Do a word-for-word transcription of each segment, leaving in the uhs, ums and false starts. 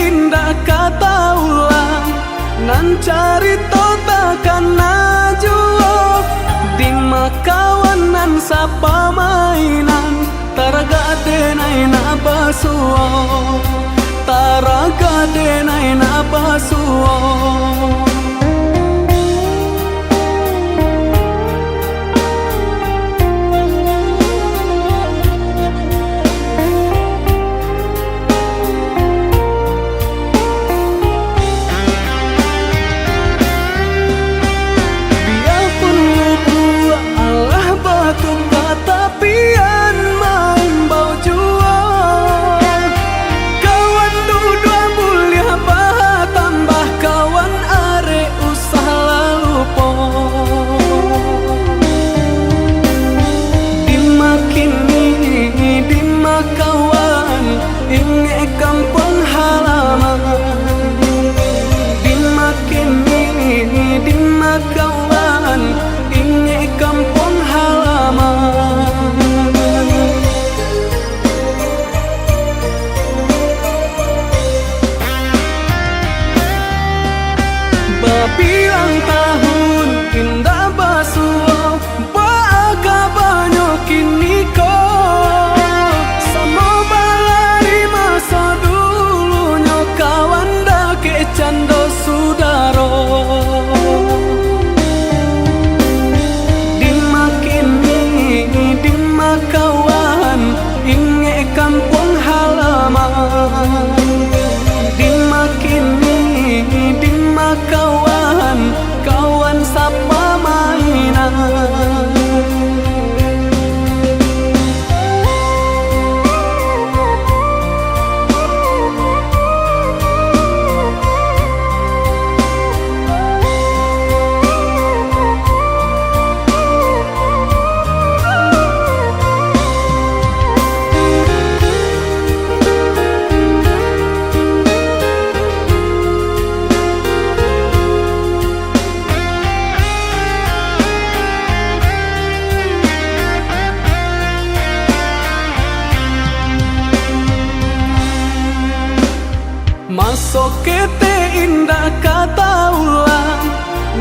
Indak ka taulang, nan carito takana juo, dima kawan nan sapamainan, taragak denai nak basuo, taragak denai nak basuo. Biapun lubuak alah batuka, tapian maimbau juo. Kawan duduak buliah batambah, kawan arek usah lalupo. Dima kini, dima kawan, ingek kampuang halaman. Dima kini, dima kawan, ingek kampuang halaman. Babilang tahun indak basuo, baa kabanyo kiniko? Samo balari maso dulunyo, kawan dakek cando sudaro. Dima kini, dima kawan, ingek kampuang halaman. Dima kini, dima kawan, kawan sapamainan. Maso ketek indak ka taulang,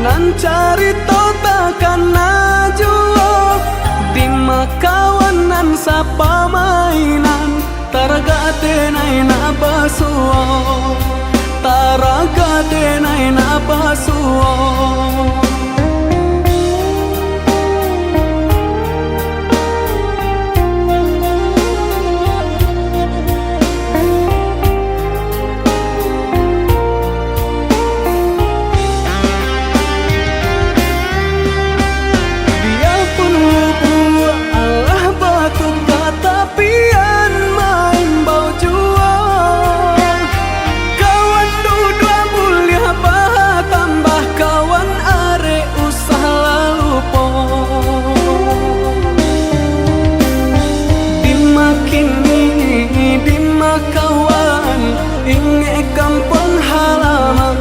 nan carito takana juo, dima kawan nan sapamainan, taragak denai nak basuo, taragak denai nak basuo. Biapun lubuak alah batuka, tapian maimbau juo. Kawan duduak buliah batambah, kawan arek usah lalupo. Dima kini, dima kawan, ingek kampuang halaman.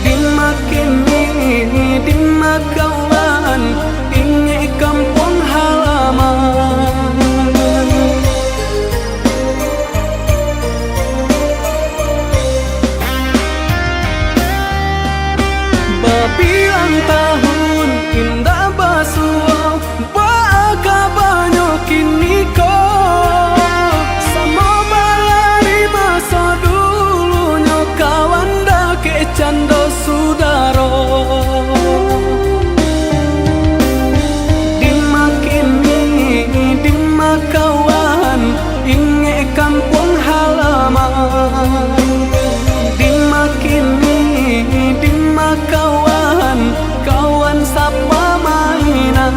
Dima kini, dima kawan, ingek kampuang halaman. Babilang tahun indak basuo, baa kabanyo kiniko? Samo balari maso dulunyo, kawan dakek cando sudaro. Dima kini, dima kawan, ingek kampuang halaman. Dima kini, dima kawan, kawan sapamainan.